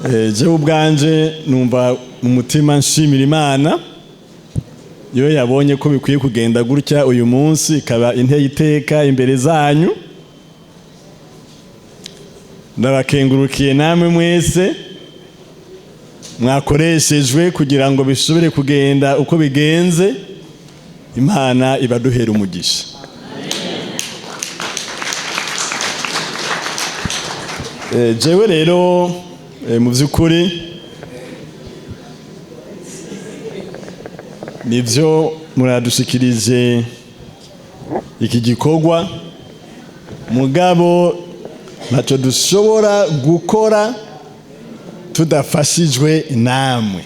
Jewe ubwanje numva mu mutima nshimira Imana iyo yabonye ko bikwiye kugenda gutya uyu munsi, ikaba inteye iteka imbere zanyu. Ndabakengurukiye namwe mwese mwakoreshejwe kugira ngo bishobore kugenda uko bigenze. Imana ibaduhera umugisha. Jewe rero mu by'ukuri nibyo muradushikirije iki gikorwa, mugabo ntacyo dushobora gukora tudafashijwe namwe.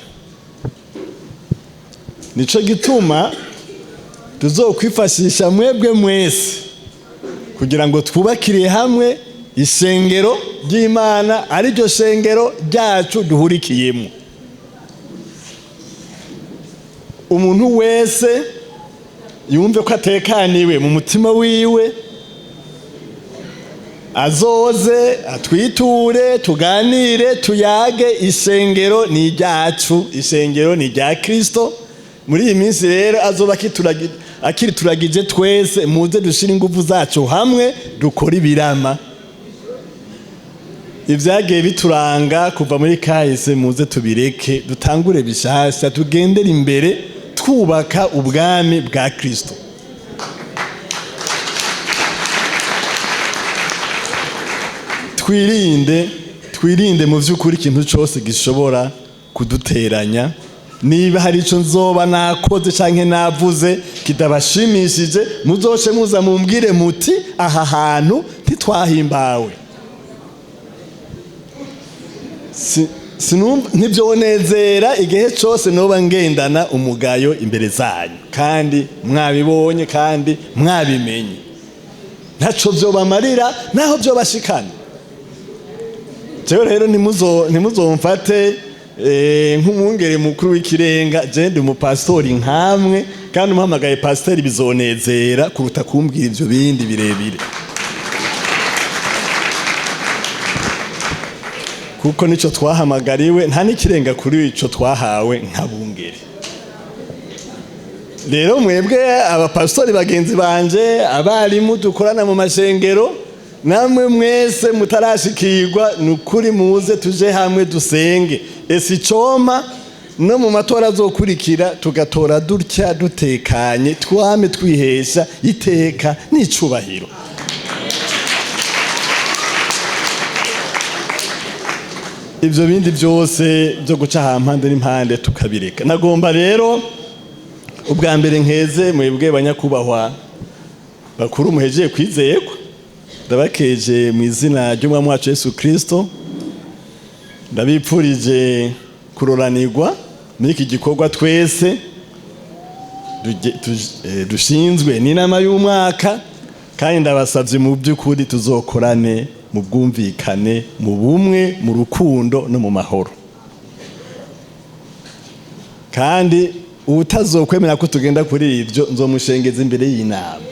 Nico gituma tuzokwifashisha mwebwe mwese kugira ngo twubakire hamwe isengero ry'Imana, ariryo sengero ryacu duhurikiyemo. Umuntu wese yumve ko atekaniwe mu mutima wiwe, azoze atwiture, tuganire, tuyage. Isengero ni iryacu, isengero ni irya Kristo. Muri iyi minsi rero azoba akirituragije twese, muze dushire ingufu zacu hamwe, dukore ibirama. Ibyagiye bituranga kuva muri kahise muze tubireke, dutangure bishasha, tugendere imbere twubaka ubwami bwa Kristo. Twirinde mu by'ukuri ikintu cyose gishobora kuduteranya. Niba hari icyo nzoba nakoze cyangwa navuze kitabashimishije, muzoce muza mumbwire muti aha hantu ntitwahimbawe. Ntibyonezera igihe cyose noba ngendana umugayo imbere zanyu, kandi mwabibonye kandi mwabimenye. Ntaco byobamarira naho byobashikana. Jewe rero ntimuzomfate nk'umwungere mukuru w'ikirenga. Je ndi umupasitori nkamwe, kandi umuhamagaye pasiteri bizonezera kuruta kumbwira ivyo bindi birebire, kuko nico twahamagariwe, nta n'ikirenga kuri ico twahawe nk'abungere. Rero mwebwe abapasitori bagenzi banje, abarimu dukorana mu mashengero, namwe mwese mutarashikirwa, ni ukuri muze tuje hamwe dusenge. Ese icompa no mu matora azokurikira tugatora dutya dutekanye, twame twihesha iteka n'icubahiro. Ibyo bindi byose byo guca hampande n'impande tukabireka. Nagomba rero ubwa mbere nkeze mwebwe banyakubahwa bakuru muhejeye kwizerwa. Ndabakeje mu izina ry'Umwami wacu Yesu Kristo, ndabipfurije kuroranirwa muri iki gikorwa twese dushinzwe n'inama y'umwaka, kandi ndabasabye mu by'ukuri tuzokorane mu bwumvikane, mu bumwe, mu rukundo no mu mahoro. Kandi uwutazokwemera ko tugenda kuri ibyo, nzomushengeza imbere y'inama.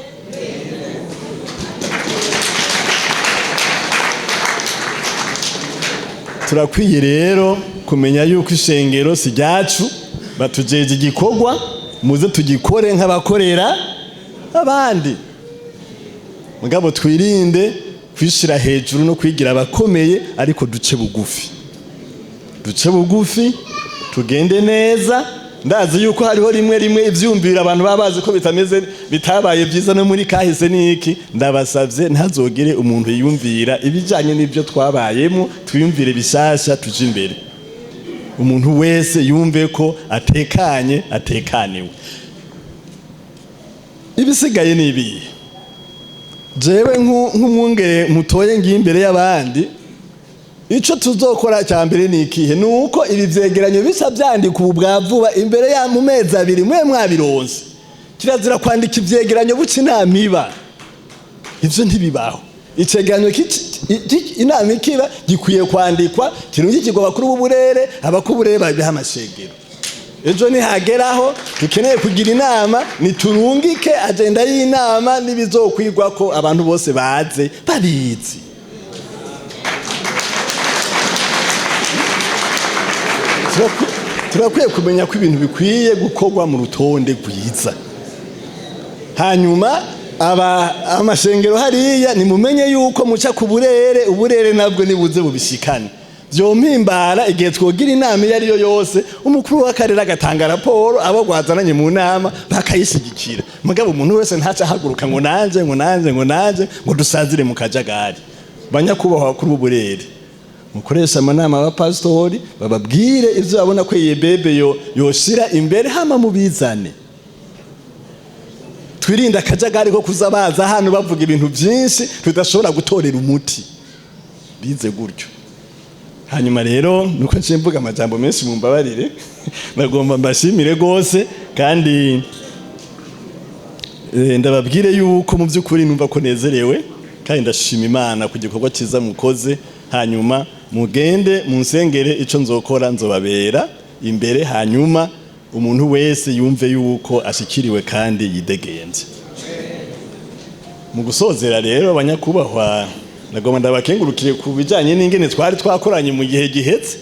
Turakwiye rero kumenya yuko ishengero si ryacu, batujeje igikorwa, muze tugikore nk'abakorera abandi. Mugabo twirinde kwishira hejuru no kwigira abakomeye, ariko duce bugufi, duce bugufi, tugende neza. Ndazi yuko hariho rimwe rimwe ivyumviro abantu baba bazi ko bitameze, bitabaye byiza no muri kahise niki. Ndabasavye ntazogire umuntu yiyumvira ibijanye n'ibyo twabayemo, twiyumvire bishasha, tuje imbere. Umuntu wese yumve ko atekanye, atekaniwe. Ibisigaye ni ibihe? Jewe nk'umwungere mutoye ngiye imbere y'abandi, ico tuzokora cya mbere ni ikihe? Ni uko ibi vyegeranyo bisa vyandika ubu bwa vuba, imbere ya mu mezi 2 mwe mwabironse. Kirazira kwandika ivyegeranyo buca inama iba, ivyo ntibibaho. Icegeranyo inama ikiba gikwiye kwandikwa, kirungikirwa abakuru b'uburere, abakuru b'uburere babiha amashengero. Ejo nihageraho dukeneye kugira inama, niturungike agenda y'inama n'ibizokwigwa ko abantu bose baze babizi. Turakwiye kumenya ko ibintu bikwiye gukorwa mu rutonde rwiza. Hanyuma aba amashengero hariya, nimumenye yuko muca ku burere. Uburere nabwo nibuze bubishikane. Vyompimbara igihe twogira inama iyo ariyo yose, umukuru w'akarere agatanga raporo, abo gwazananye mu nama bakayishigikira. Mugabo umuntu wese ntaca ahaguruka ngo nanje, ngo nanje, ngo nanje, ngo dusazire mu kajagari. Banyakubahwa bakuru b'uburere, mukoresha amanama y'abapasitori, bababwire ivyo babona ko yebebe yo yoshira imbere, hama mubizane. Twirinde akajagari ko kuza baza hano bavuga ibintu byinshi tudashobora gutorera umuti. Bize gutyo. Hanyuma rero, nuko nciye mvuga amajambo menshi, mumbabarire. Nagomba mbashimire rwose kandi ndababwire yuko mu by'ukuri numva ko nezerewe kandi ndashima Imana ku gikorwa cyiza mukoze. Hanyuma mugende munsengere, ico nzokora nzobabera imbere. Hanyuma umuntu wese yumve yuko ashikiriwe kandi yidegenze. Mu gusozera rero, abanyakubahwa, nagomba ndabakengurukire ku bijanye n'ingene twari twakoranye mu gihe gihetse.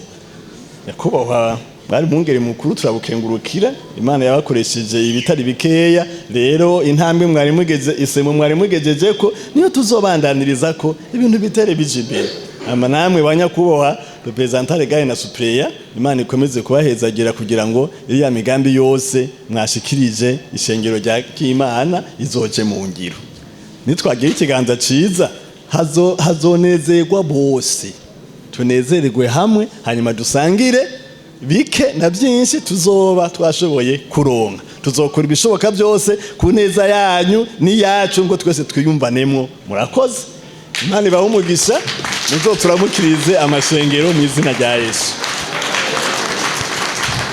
Nyakubahwa bari mungere mukuru, turabukengurukira. Imana yabakoresheje ibitari bikeya. Rero intambwe mwari mugeze, isemo mwari mugejeje ko niyo tuzobandaniriza ko ibintu bitere bije imbere. Ama namwe banyakubahwa représentant légal na suppléant, Imana ikomeze kubahezagira kugira ngo iriya migambi yose mwashikirije ishengero rya Imana izoje mu ngiro. Nitwagira ikiganza ciza, hazonezerwa bose, tunezererwe hamwe, hanyuma dusangire bike na byinshi tuzoba twashoboye kuronka. Tuzokora ibishoboka byose ku neza yanyu n'iyacu, ngo twese twiyumvanemwo. Murakoze, Imana ibahe umugisha. Muzoturamukirize amashengero mu izina rya Yesu.